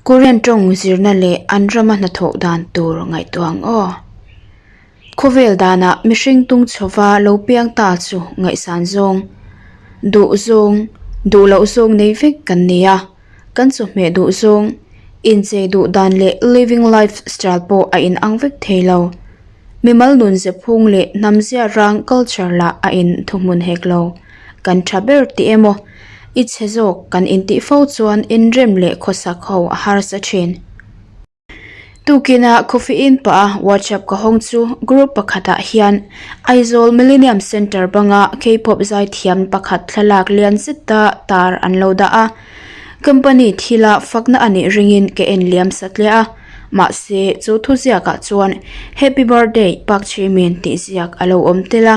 Korean tawng zirna leh an rama hnathawh dan tur ngaihtuah ang aw. Khawvel danah mihring tung chhova lo piang ta chu ngaihsan zawng, duh zawng, duh loh zawng nei vek kan ni a, kan chawhmeh duh zawng, inchei duh dan leh living life style pawh a inang vek thei lo. Mimal nun zephung leh hnam zia rang culture lah a in thuhmun hek lo. Kan tha ber tih emaw, i chhe zawk kan intih fo chuan inrem leh khawsak ho a harsa thin. Tukinah coffee in pah a WhatsApp ka hawng chu group pakhatah hian Aizawl Millennium Centre banga K-pop zaithiam pakhat thlalak lian zeta tar an lo dah a. Company thila fakna a nih ringin ka en liam satliah a. Mahse, chu thuziakah chuan Happy Birthday Park Chairman tih ziak a lo awm tel a,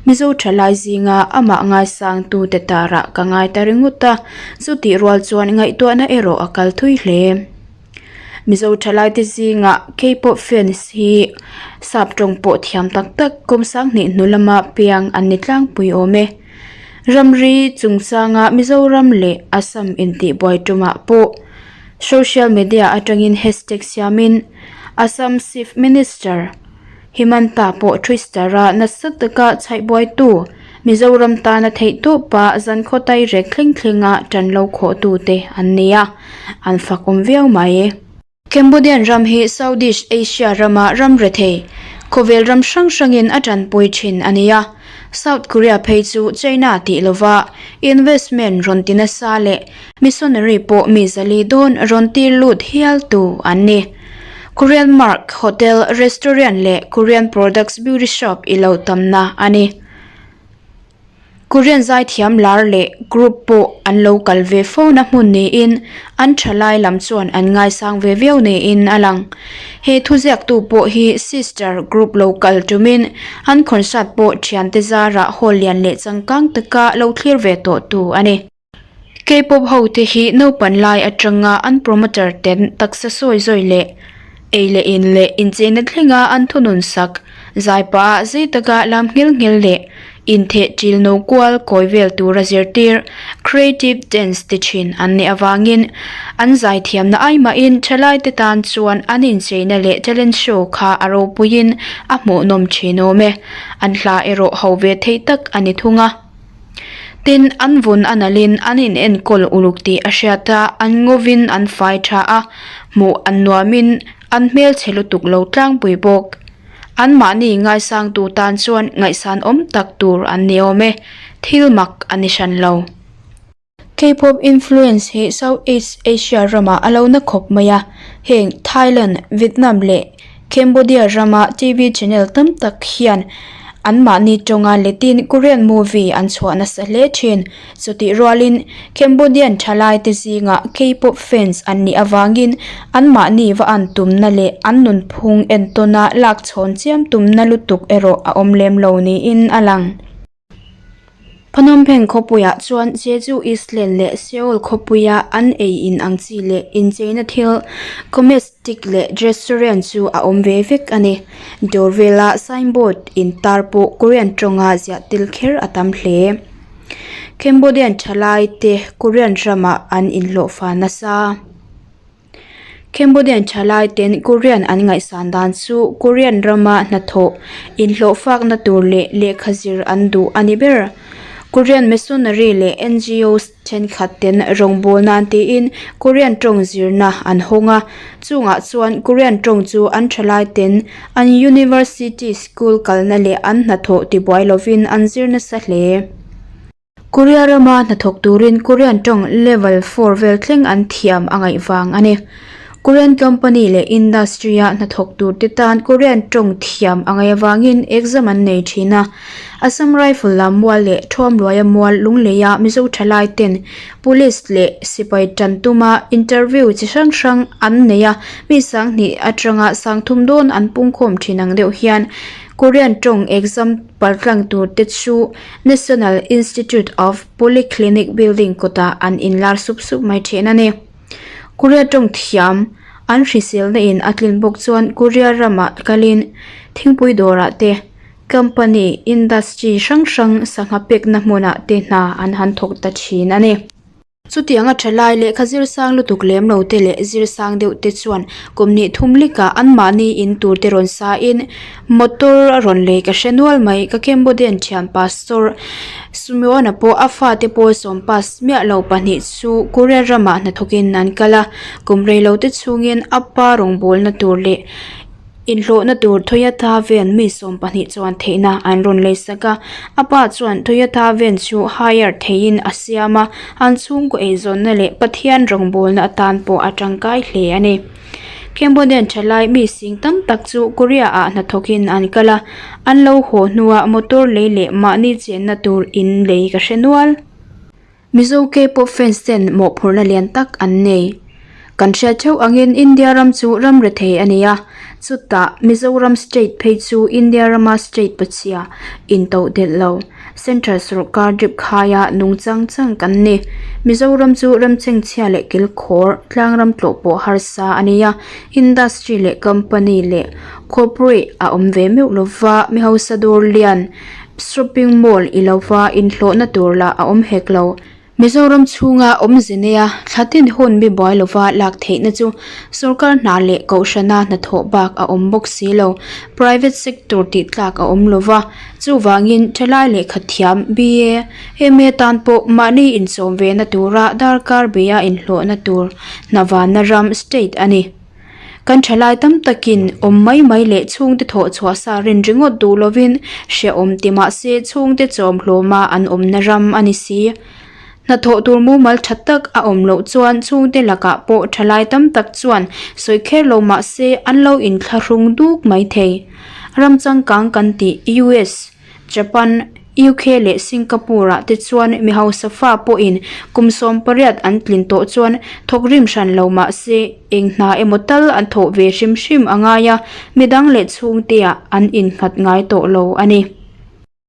Mizo thalai zinga amah ngaisangtute tarah ka ngai ta ringawt a, chutih rual chuan ngaihtuahna erawh a kal thui hle. Mizo thalaite zingah K-pop fans hi sap tawng pawh thiam tak tak kum sanghnih hnu lama piang an ni tlangpui awm e. Ramri chungchanga Mizoram leh Assam intihbuai tumah pawh Social media atangin hashtag siamin Assam Chief Minister Himanta pawh Twitter-a nasa taka chhaihbuaitu Mizoram tana theihtawpa zankhaw tairek thleng thlenga tan lo khawhtute an ni a, an fakawm viau mai. Cambodian ram hi Southeast Asia rama ram rethei, khawvel ram hrang hrangin a tanpui thin a ni a. South Korea phei chu China tih lova investment rawn ti nasa leh Missionary pawh mi zali dawn rawn tir lut hial tu an ni. Korean Mark Hotel, Restaurant leh Korean Products Beauty Shop i lo tamna a ni. Korean zaithiam lar leh group pawh an lo kal ve fo na hmun niin an thalai lam chuan an ngaisang ve viau niin a lang. He thuziaktu pawh hi sister group lo kal tumin an concert pawh thiante zarah hall lian leh changkang taka lo thlir ve tawh tu a ni. K-pop ho te hi naupan lai atanga an promoter ten taksa sawi zawi leh ei leh in leh incheina thlenga an thunun sak zai pah ah zei taka lam nghil nghil leh intheh ṭil no kual kawi vel tura zirtir creative dance ti thin an nih avangin an zai thiamna ai mahin thalai te tan chuan an incheina leh talent show kha a ropuiin a hmuhnawm thin awm e an hla erawh ho ve theih tak a ni thung a. Tin, an vun a nalhin an inenkawl uluk tih a hriat a, an ngawin an fai tha a, hmuh an nuamin an hmelchhe lutuk lo tlangpui bawk. Anmahni ngaisangtu tan chuan ngaihsan awm tak tur an ni awm e, thil mak a ni hran lo. K-pop influence hi South East Asia ramah a lo na khawp mai a, heng Thailand, Vietnam leh Cambodia rama TV channel tam tak hian anmahni tawnga letin Korean movie an chhuah nasa hle thin. Chutih rualin Cambodian thalaite zingah K-pop fans an nih avangin anmahni va an tumna leh an nunphung entawna lakchhawn chiam tumna lutuk erawh a awm lem lo niin a lang. Phnom Penh khawpuiah chuan Jeju Island leh Seoul khawpuia an ei in ang chi leh incheina thil comestic leh restaurant chu a awm ve vek a ni. Dawr vela signboard intar pawh Korean tawnga ziah tel kher a tam hle. Cambodian thalai te Korean ramah an inhlawhfa nasa. Cambodian thalai ten Korean an ngaihsan dan chu Korean rama hnathawh inhlawhfakna tur leh lehkha zir an duh a ni ber. Korean missionary leh NGOs thenkhat ten rawngbâwl nan tiin Korean tawng zirna an hawng a, chungah chuan Korean tawng chu an thalai ten an university school kalna leh an hnathawh tibuai lovin an zir nasa hle. Korea rama hnathawk turin Korean tawng level four vel thleng an thiam a ngaih vang a ni. Korean company leh industry-a hnathawk turte tan Korean tawng thiam a ngaih avangin exam an nei thin a. Assam Rifle lam mual leh Thuamluaia mual Lungleia Mizo thalai ten Police leh sipai tan tuma interview chi hrang hrang an nei a, mi sanghnih atanga sangthum dawn an pungkhawm thin ang deuh hian Korean tawng exam paltlang turte chu National Institute of Polyclinic building kawtah an inlar sup sup mai thin a ni. Korea tawng thiam an hriselna in a tlin bawk chuan Korea ramah kalin thingpui dawrah te company industry hrang hrang sangha pekna hmunah te hna an han thawk ta thin a ni. Chutianga thalai lehkha zir sang lutuk lem lo te leh zir sang deuh te chuan kum hnih thum lekah anmahni in tur te rawn sa in motor a rawn lei ka hre nual mai ka Cambodian thian pastor Sumeon-a pawh a fate pawl sawm pass miah lo pahnih chu Korea ramah hnathawkin an kal a kum rei lo te chhungin a pa rawngbawlna tur leh Inhlawhna tur Toyota van mi 20 chuan theihna an rawn lei sak a, a pa chuan Toyota van chu hire theihin a siam a, an chhungkaw eizawnna leh Pathian rawngbawlna atan pawh a tangkai hle a ni. Cambodian thalai mi sing tam tak chu Korea ah hnathawkin an kal a, an lo haw hnuah motor lei leh mahni chenna tur in lei ka hre nual. Mizo K-pop fans ten mawhphurhna lian tak an nei. Kan hriat theuh angin India ram chu ram rethei a ni a, chutah Mizoram state phei chu India rama state pachhia intoh delh lo, central sorkar drip khaia nung chang chang kan ni. Mizoram chu ram chengchhia leh kilkhawr, tlangram tlawh pawh harsa a ni a, industry leh company leh corporate a awm ve meuh lova, mi hausa dawr lian, Shopping mall i lova inhlawhna tur lah a awm hek lo. Mizoram chhunga awmze neia thla tin hun mi buai lova lak theihna chu sorkar hna leh kohhrana hnathawh bak a awm bawk si lo. Private sector tih tlak a awm lova, chuvangin thalai lehkha thiam BA, MA tan pawh mahni inchawm vena tura darkar beia inhlawhna tur hna vanna ram state a ni. Kan thalai tam takin awm mai mai leh chhungte thawh chhuah sa rin ringawt duh lovin hrehawm ti mah se chhungte chawm hlawma an awmna ram a ni si. Hnathawh tur mumal tha tak a awm loh chuan chhungte lakah pawh thalai tam tak chuan sawi kher lo mah se an lo inthlahrung duk mai thei. Ram changkang kan tih US. Japan, UK leh Singapore ah te chuan mi hausa fa pawhin kum 18 an tlin tawh chuan thawk rim hran lo mah se eng hna emaw tal an thawh ve hrim hrim a ngai a, midang leh chhungteah an innghat ngai tawh lo a ni.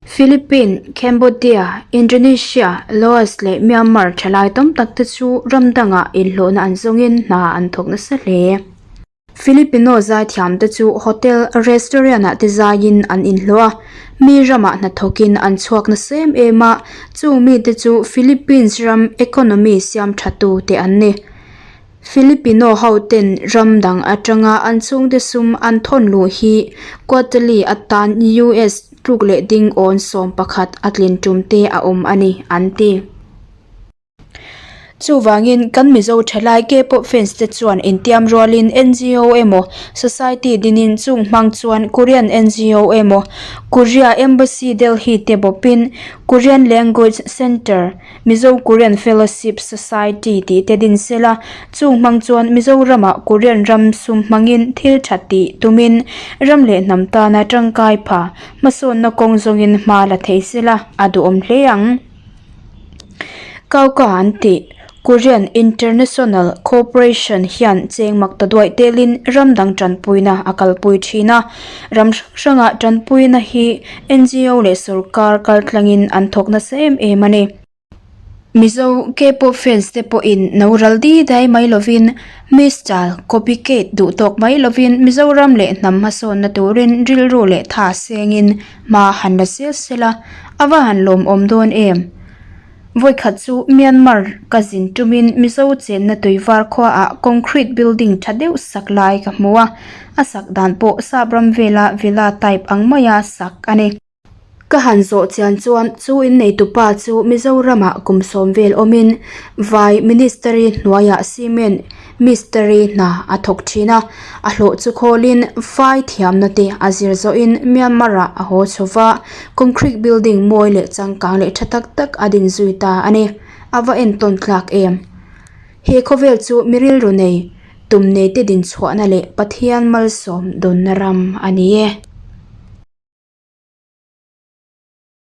Philippines, Cambodia, Indonesia, Laos leh Myanmar thalai tam tak te chu ram dangah inhlawhna an zawngin hna an thawk nasa hle. Filipino zaithiam te chu hotel, restaurant ah te zaiin an inhlawh a, mi ramah hnathawkin an chhuak nasa em em a, chung mite chu Philippines ram economy siam tha tu te an ni. Filipino ho ten ram dang atanga an chhungte sum an thawn luh hi quarterly atan US tluk leh ding awn 11 a tlin tum te a awm a ni an ti. Chuvangin kan Mizo thalai K-pop fans te chuan intiam rualin NGO emaw society dinin chung hmang chuan Korean NGO emaw Korea Embassy Delhi te bawpin Korean Language Centre Mizo Korean Fellowship Society tih te din sela chung hmang chuan Mizoramah Korean ram sum hmangin thil tha tih tumin ram leh hnam tana tangkai pha hmasawnna kawng zawngin hma la thei sela a duhawm hle ang. Kauka an tih Korean International Cooperation hian cheng mak ta duaih telin ram dang tanpuina a kalpui thin a, ram hrang hrangah tanpuina hi NGO leh sorkar kaltlangin an thawk nasa em em a ni. Mizo K-pop fans te pawhin no ral di dai mai lovin mi style copycat duh tawk mai lovin Mizoram leh hnam hmasawnna turin rilru leh tha sengin Hma han la sel sel a, a va han lawmawm dawn em? Vawikhat chu Myanmar ka zin tumin Mizo chenna tuivar khuaah concrete building tha deuh sak lai ka hmu a, a sak dan pawh sap ram vela villa type ang maia sak a ni. Ka han zawh chian chuan chu inneitupa chu Mizoramah kum sawm vel awmin vai ministry hnuaiah cement Mistiri hna a thawk thin a, a hlawh chu khawlin fai thiamna te a zir zawhin Myanmar ah a haw chho va, concrete building mawi leh changkang leh tha tak tak a din zui ta a ni. A va entawn tlak em? He khawvel chu mi rilru nei, tum nei te din chhuahna leh Pathian malsawm dawnna ram a ni e.